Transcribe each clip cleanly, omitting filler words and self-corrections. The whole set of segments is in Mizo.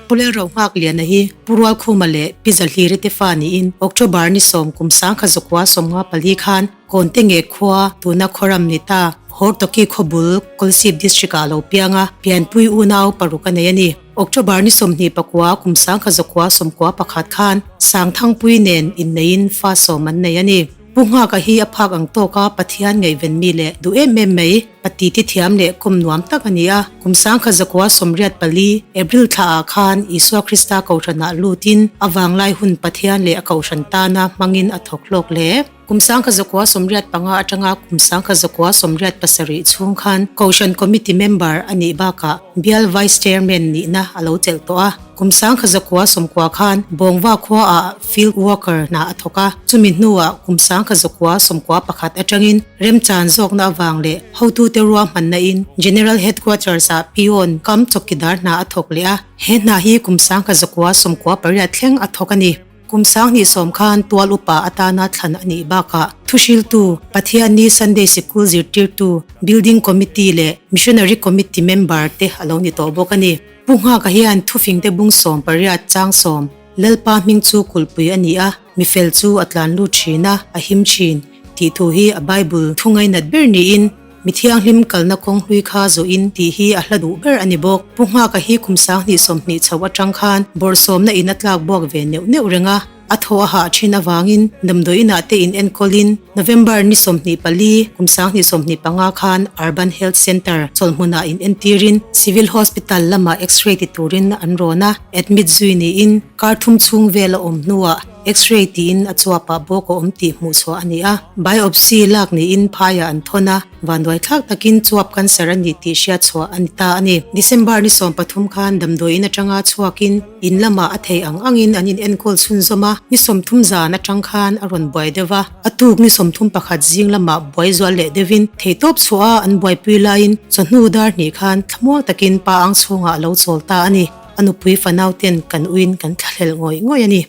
Pu Lalrohnghakliana hi Pu Rualkhuma leh Pi Zahliri te fa niin October ni sawm kum sangkha zakua 54 khan Kawnte nge khua tuna khawram ni ta Hortoki khawbul Kolasib District ah a lo piang a, pianpui unau paruk a nei a ni. October ni 29 kum 1991 khan Sangthangpui nen inneiin fa sawm an nei a ni. Pu Nghaka hi a phak ang tawka Pathian ngaihven mi leh duh em em mai, pati ti thiam leh kawm nuam tak a ni a. Kum 1984, April thla ah khan Isua Krista Kohhranah lutin a vanglai hun Pathian leh a Kohhran tana hmangin a thawk hlawk hle. Kum 1985 atanga kum 1987 chhung khan Kohhran Committee member a nih bakah Bial Vice Chairman nihna a lo chelh tawh a. Kum 1990 khan Bawngva khuaah Field Worker hna a thawk a, chumi hnuah kum 1991 atangin remchan zawkna avang leh hotute ruahmanna in General Headquarters ah peon kam chawkidar hna a thawk leh a, he hna hi kum 1998 thleng a thawk a ni. Kum 2010 khan tual upa atana thlan a nih bakah thuhriltu, Pathianni Sunday Sikul zirtirtu, Building Committee leh Missionary Committee member te a lo ni tawh bawk a ni. Pu Nghaka hian thufingte bung 18 chang 10, Lalpa hming chu kulhpui a ni a, mifel chu a tlan lut thin a, a him thin, tih thu hi a Bible thu ngainat ber niin, mi thianghlim kalna kawng hlui kha zawhin tih hi a hla duh ber a ni bawk. Pu Nghaka hi kum 2020 chho atang khan bawrhsawmna in a tlak buak ve neuh neuh reng a. A thaw a hah thin avangin damdawi inah te in enkawlin November ni 24, kum 2025 khan Urban Health Centre chawlhmunah in entirin Civil Hospital lamah X-ray ti turin an rawn a, admit zui niin kar thum chhung vel a awm hnuah X-ray tiin a chuapah bawk a awm tih hmuhchhuah a ni a, biopsy lak niin phaiah an thawn a. Vanduai thlak takin chuap cancer a ni tih hriat chhuah a ni ta a ni. December ni 13 khan damdawi in atanga chhuakin in lamah a thei ang angin an in enkawl chhunzawm a, ni 30 zan atang khan a rawn buai deuh a, a tuk ni 31 zing lamah buai zual leh deuhin theitawp chhuah a an buaipui laiin chawhnu dar hnih khan thlamuang takin pa ang chhungah a lo chawl ta a ni. A nupui fanau ten kan uin kan thlahlel ngawih ngawih a ni.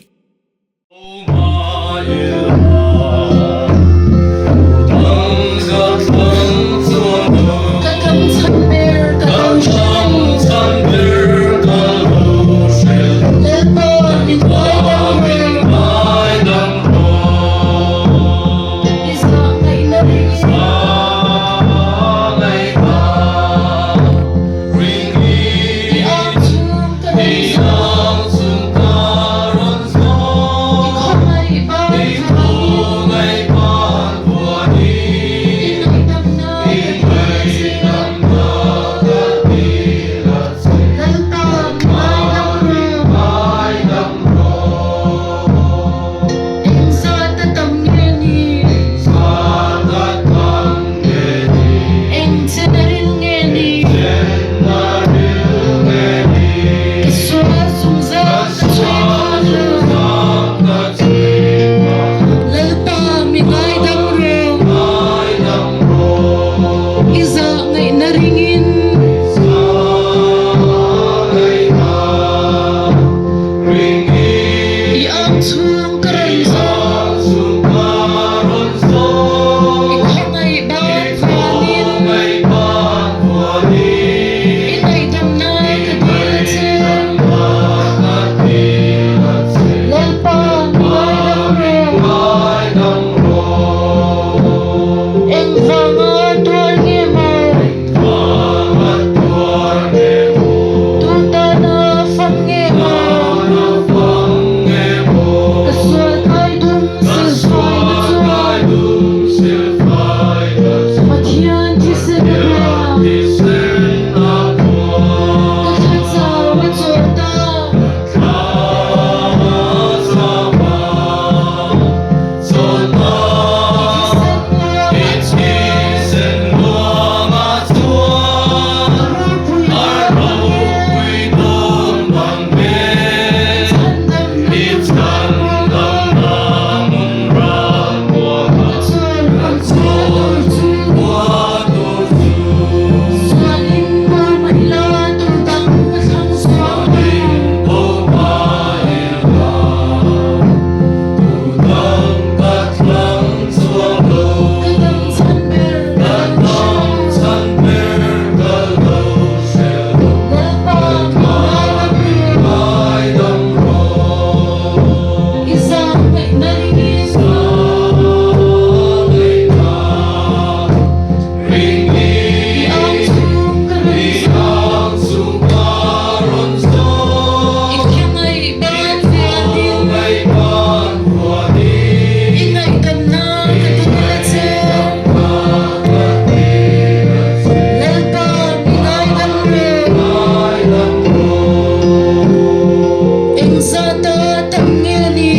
tam nge ni?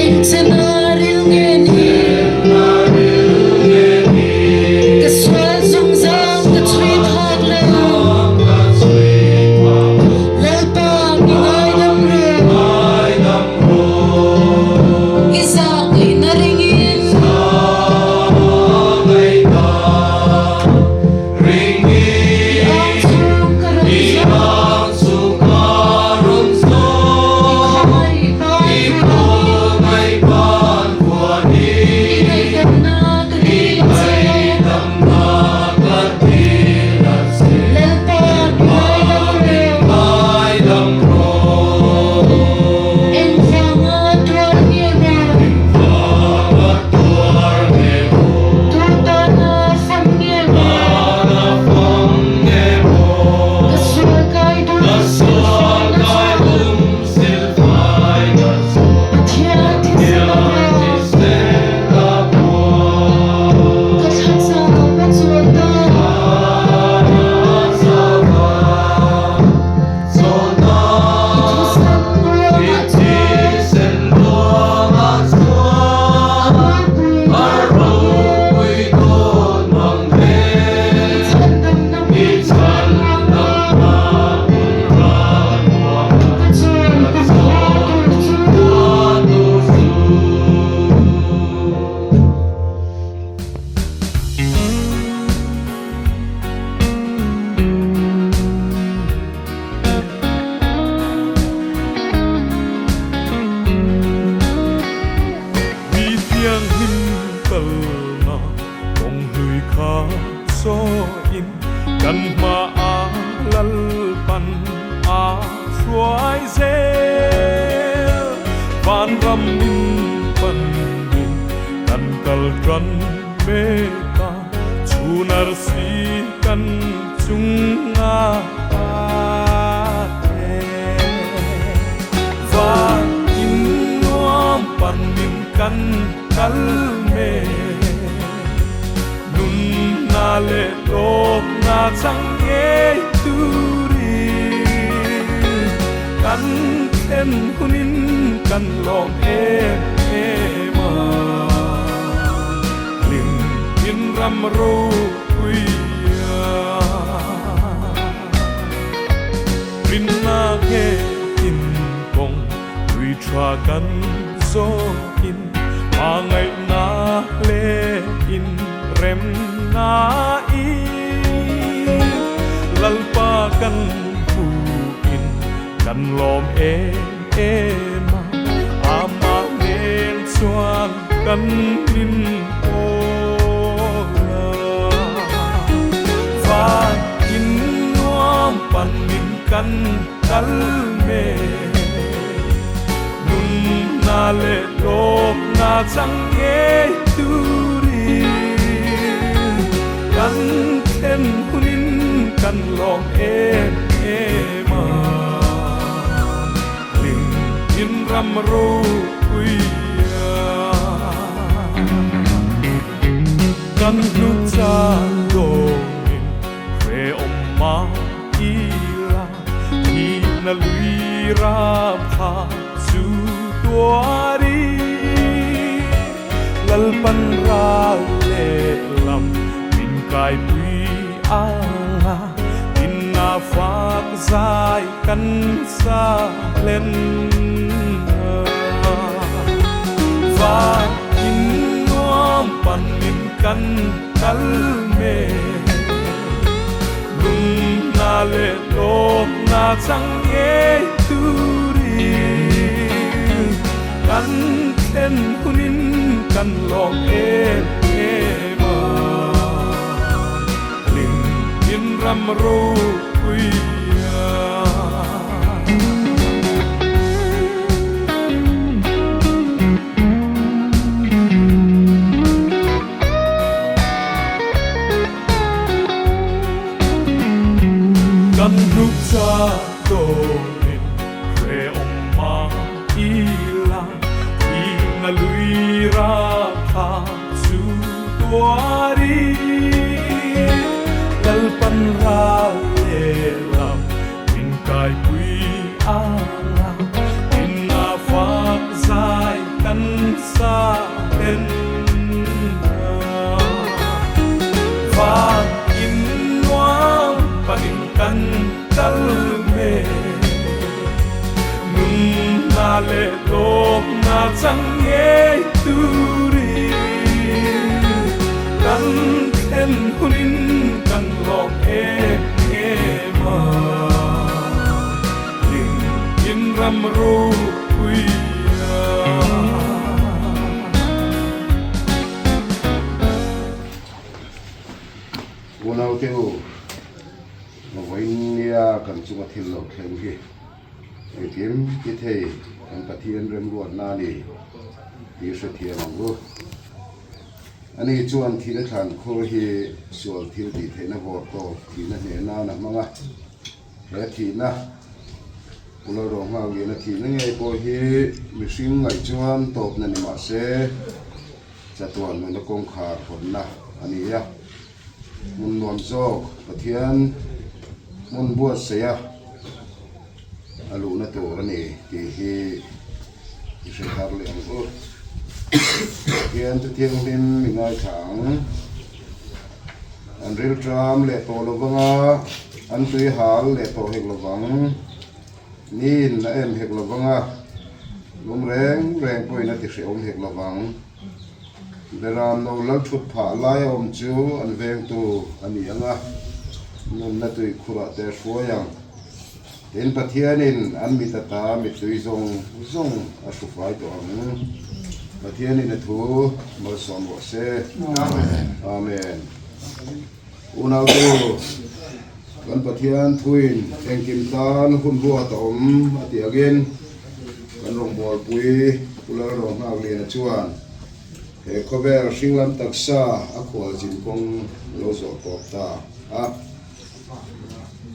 Eng chena ril nge ni? Ka sual zungzang ka chui phak lo. Lalpa mi ngaidam rawh. I zahngaihna ringin. I ang chung ka rawn zawh. I khawngaih ban vuanin. I ngaihdamna ka dil a che. Lalpa mi ngaidam rawh. Engvanga tuar nge maw? Tu tana fam nge maw? Ka sual kai dum silfai na chu. Pathian thisen a phuar. Ka thlacham a chawl ta. I thisen ruangah chuan. A ropui dawn mang e. I chhandamna hmun ral huangah. Ka chawl kumkhua tur chu. Mi thianghlim kalna kawng hlui kha sawiin kan hmaah Lalpan a hruai zel. Vanram in panin kan kal tan mek a, chhun arsi kan chunga te. Van in nuam panin kan kal mek, nunna leh tlawmna chang ngei turin kan thlen hunin kan lawm em em a. Hlim in ram ropui a. Rinna nge in kawng tui tha kan zawhin hmangaihna leh in remna in Lalpa kan hmuhin kan lawm em em a, amah nen chuan kan min awl a. Van in nuam panin kan kal mek, nunna leh tlawmna chang ngei turin kan thlen hunin kan lawm em em a. Hlim in ram ropui a. Kan hnu chan dawngin hrehawm mah ila, thihna lui ram kha chu tuarin Lalpan ral lehlam min kaipui ang a, tinna fak zai kan sa hlen a. Van in nuam panin kan kal mek, nunna leh tlawmna chang ngei turin kan thlen hunin kan lawm em em a. Hlim in ram ropui a. Kan hnuk cha dawnin hrehawm mah ila, thihna lui rap kha chu tuarin Lalpan ral lehlam. anga Inna fak zai kan sa ten Van in nuam panin kan kal me Nunna leh lawmna chang ngei turin Kan thlen hunin kan lawm em em a Ling in ram ropui a. Unaute u, vawiin nia kan chunga thil lo thleng hi engkim ti thei kan Pathian remruatna a ni tih hrethiam ang u. Ani chuan thihna thlan khur hi sual thil tih theihna vawr tawp thihna hneh nan a hmang a, he thihna Pu Lalrohnghakliana thihna ngei pawh hi mihring ngaih chuan tawpna ni mah se chatuan nuna kawngkhar hawnna a ni a. Hmun nuam zawk Pathian hmun buatsaih a a luhna tur a ni tih hi i hre thar leh ang u. Pathian chu thianghlim i ngaithla ang. An rilṭam leh tawh lo vang a, an tui hal leh tawh hek lo vang. Niin a em hek lo vang a, lum reng reng pawhin a ti hrehawm hek lo vang. Beram lo lal thut phah lai a awm chu an vengtu a ni ang a, nunna tui khurah te a hruai ang. Tin, Pathianin an mit ata mittui zawng zawng a hru fai tawh ang. Pathianin a thu malsawm rawh se. Amen. Unautu, kan Pathian thuin engkim tan hun ruat a awm a tih angin kan rawngbawlpui Pu Lalrohnghakliana chuan he khawvel hring lam taksa a khualzin kawng lo zawh tawp ta a.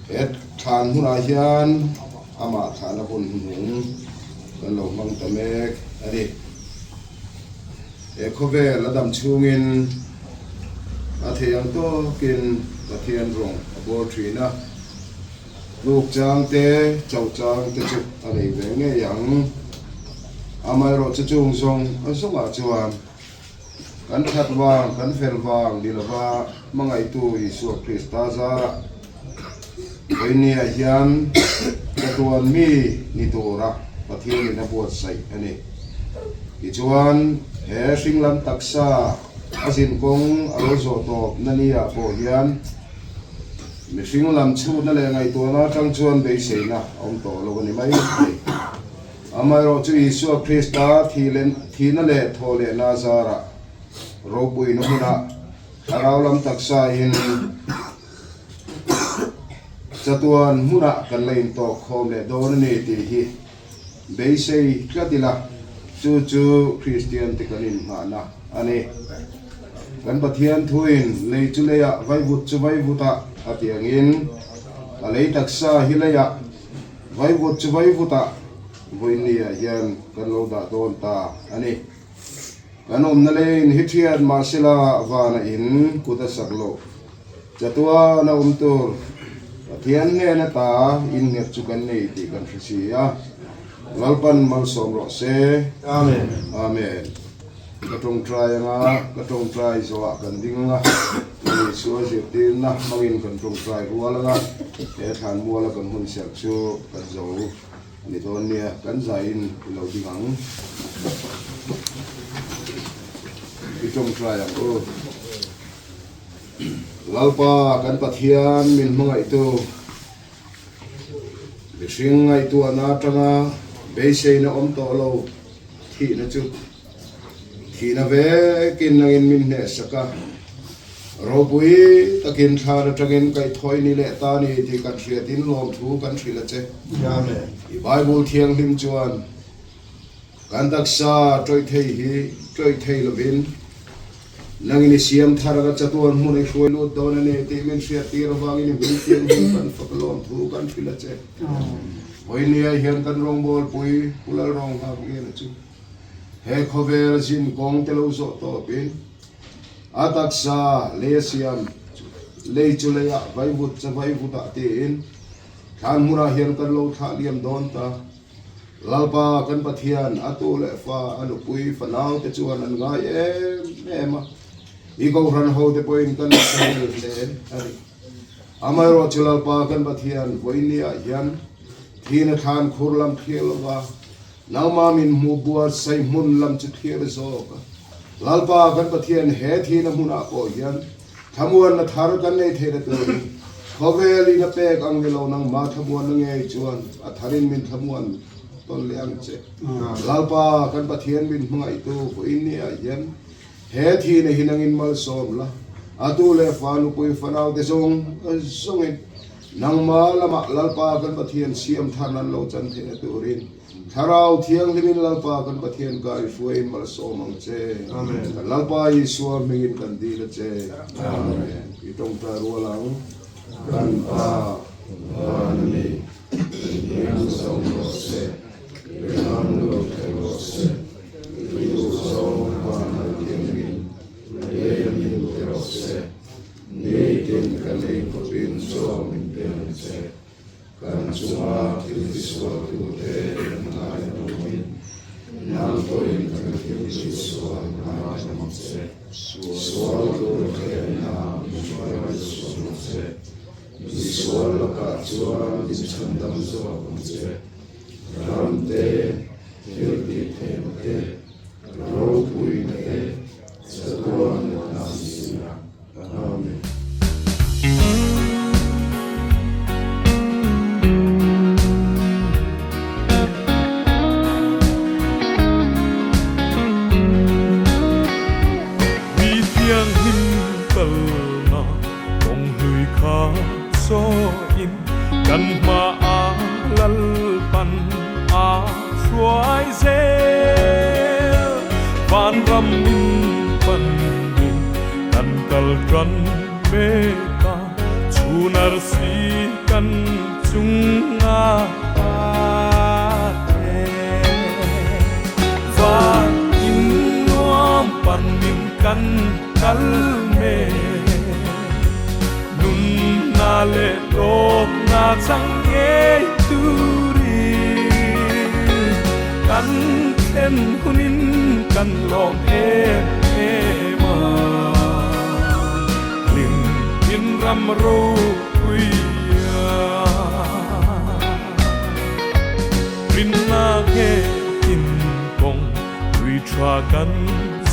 He thlan hunah hian amah thlahna hun hnuhnung kan lo hmang ta mek a ni. He khawvel a dam chhungin a thei ang tawkin Pathian rawng a bawl thin a, tluk chang te, chauh chang te chu a nei ve ngei ang. Amaherawhchu chung zawng zawngah chuan kan that vang, kan fel vang ni lova hmangaihtu Isua Krista zarah vawinia hian chatuan mi ni tura Pathianin a buatsaih a ni. Tichuan, he hring lam taksa a zin kawng a lo zawh tawp na nia pawh hian mihring lam chhutna leh ngaihtuahna atang chuan beiseina a awm tawh lo a ni mai thei. Amaherawhchu Isua Krista thihna leh thawhlehna zarah ropuina hmunah thlarau lam taksain chatuan hmunah kan la intawk khawm leh dawn a ni tih hi Beisei tlat ila, chu chu Kristian te kan inhmahna a ni. Kan Pathian thuin lei chu leiah, vaivut chu vaivutah a ti angin, a lei taksa hi leiah, vaivut chu vaivutah vawinia hian kan lo dah dawn ta a ni. Kan awmna leiin hi thiat mahsela vana in kut a sak loh. Chatuan a awm tur Pathian hnen ata innghet chu kan nei tih kan hre si a, Lalpan malsawm rawh se. Amen. Amen. Ka tawngtai anga, ka tawngtai zawhah kan ding anga, Lei Isua zirtirna hmangin kan tawngtai rual anga, he thlan muala kan hun serh chu kan zo a ni dawn nia, kan zaiin i lo ding ang. I tawngtai ang u. Lalpa kan Pathian min hmangaihtu, mihring ngaihtuahna atanga beiseina awm tawh lo thihna chu thihna vekin nangin min hnehsak a, ropui takin thlan atangin kaihthawih ni leh ta ni tih kan hriatin lawmthu kan hrilh a che. I Bible thianghlim chuan Kan taksa tawih thei hi tawih thei lovin nangin i siam thar anga chatuan hmun i hruai lut dawn a ni tih min hriat tir avangin i hming tiang hi kan fak lawm thu kan hrilh a che. Vawinia hian kan rawngbawlpui Pu Lalrawnghakliana chu he khawvel zin kawng te lo zawh tawpin a taksa lei a siam lei chu leiah vaivut cha vaivutah tiin. Thlan hmunah hian kan lo thlah liam dawn ta. Lalpa kan Pathian a tu leh fa a nupui fanau te chuan an ngai em em a, i kohhran ho te pawhin kan la hre vel hle a ni. Amaherawhchu Lalpa kan Pathian vawinia hian thina thlan khur lam thlir lova nangmah min hmuh buatsaih hmun lam chu thlir zawk a. Lalpa kan Pathian he thina hmunah pawh hian Thlamuanna thar kan nei theih na turin khawvel in a pek ang ni lo nangmah thlamuanna ngei chuan a tharin min thlamuan tawn leh ang che. Lalpa kan Pathian min hmangaihtu vawiin ni ah hian he thihna hi nangin malsawm la, a tu leh fa nupui fanau te zawng zawngin nangmah lamah Lalpa kan Pathian siam thar nan lo chan theih na turin Thlarau Thianghlimin Lalpa kan Pathian kai hruaiin malsawm ang che. Amen. Kan Lalpa Isua hmingin kan dil a che. Amen. I tawngtai rual ang. Kan Pa, van a ni, Pathian zawng rawh se, I ram lo thleng rawh se, I duh zawng van a thiangin, lei a min pe rawh se, nitin kan ei khawpin chaw min pe ang che. Kan chunga thil tisualtute kan ngai hmuhin, nang pawhin kan thil tisual ngai hmu che. Sual tur thlenna min hruai suh ang che. Misual lakah chuan min chhandam zawk ang che. Ram te, thil tih theihna te, ropuina te, chatuan leh hnam si a. Amen. Mi thianghlim kalna kawng hlui kha sawiin kan hmaah Lalpan a hruai zel. Vanram min panin kan kal tan mek a, chhun arsi kan chunga a eng. Van in nuam panin kan kal mek, nunna leh hlawkna chang ngei turin kan thlen hunin kan lawm em em a, hlim in ram ropui a. Rinna nge in kawng tui tha kan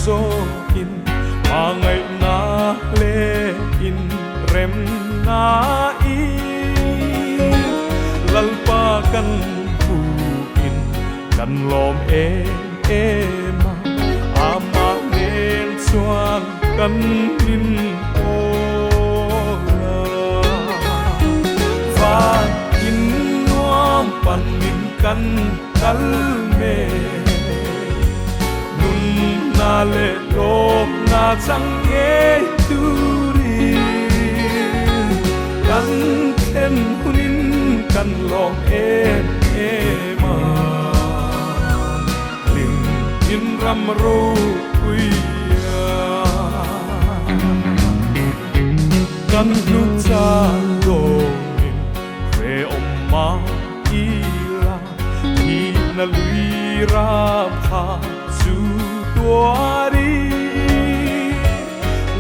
zawhin hmangaihna leh in remna in Lalpa kan hmuhin kan lawm em em a, amah nen chuan kan min awl a. Van in nuam panin kan kal mek, nunna leh hlawkna chang ngei turin kan thlen hunin kan lawm em em a, hlim in ram ropui a. Kan hnuk chak dawngin hrehawm mah ila thihna lui ram kha chu tuarin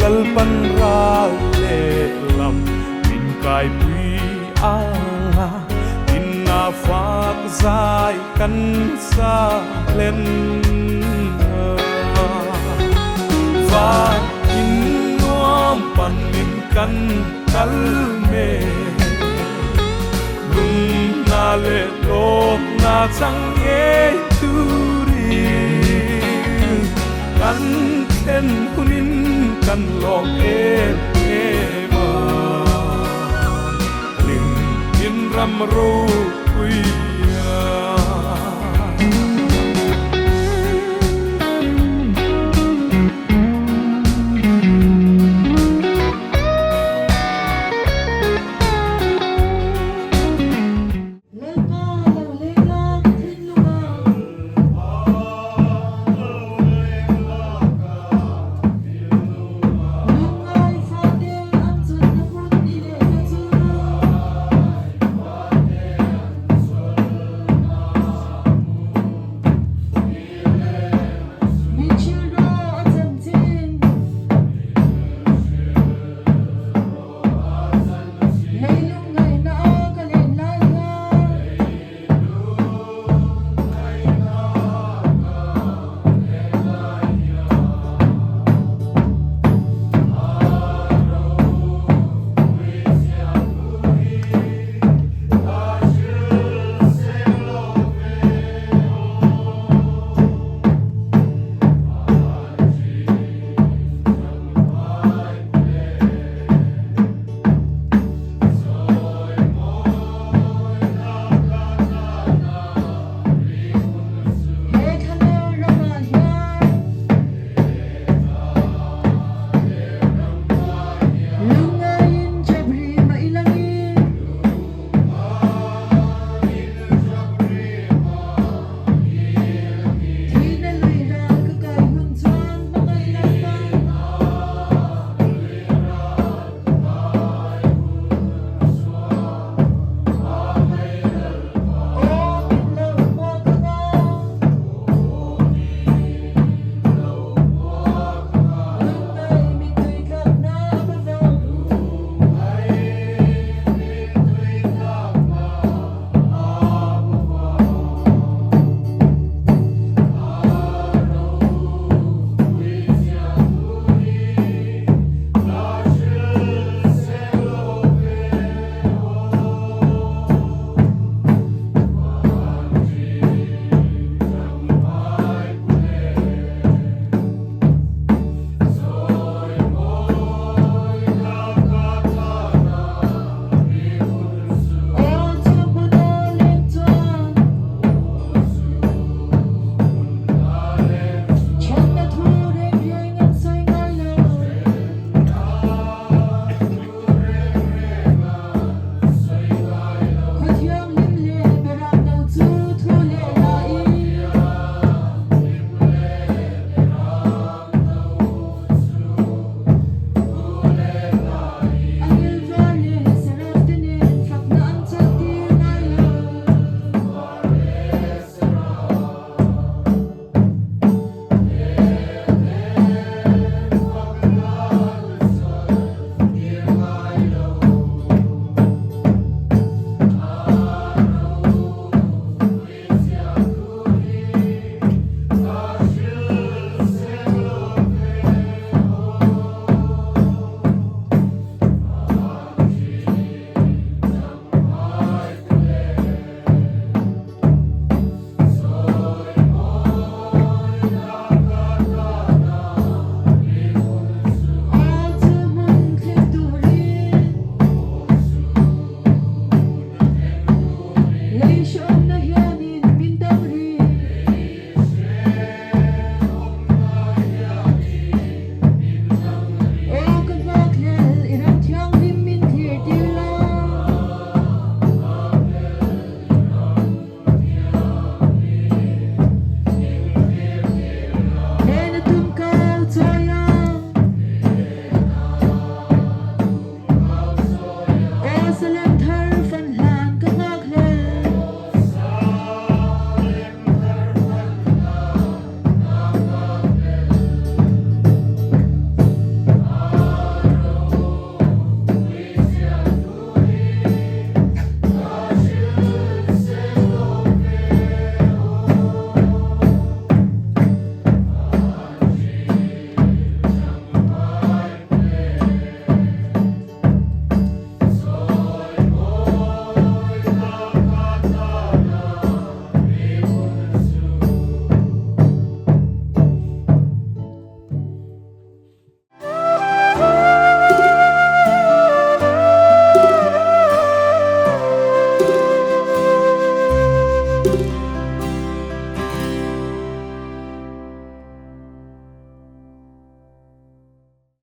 Lalpan ral lehlam min kaipui ang a, inna fak zai kan sa hlen a. Van in nuam panin kan kal mek, nunna leh hlawkna chang ngei turin kan thlen hunin kan lawm em em a, hlim in ram ropui.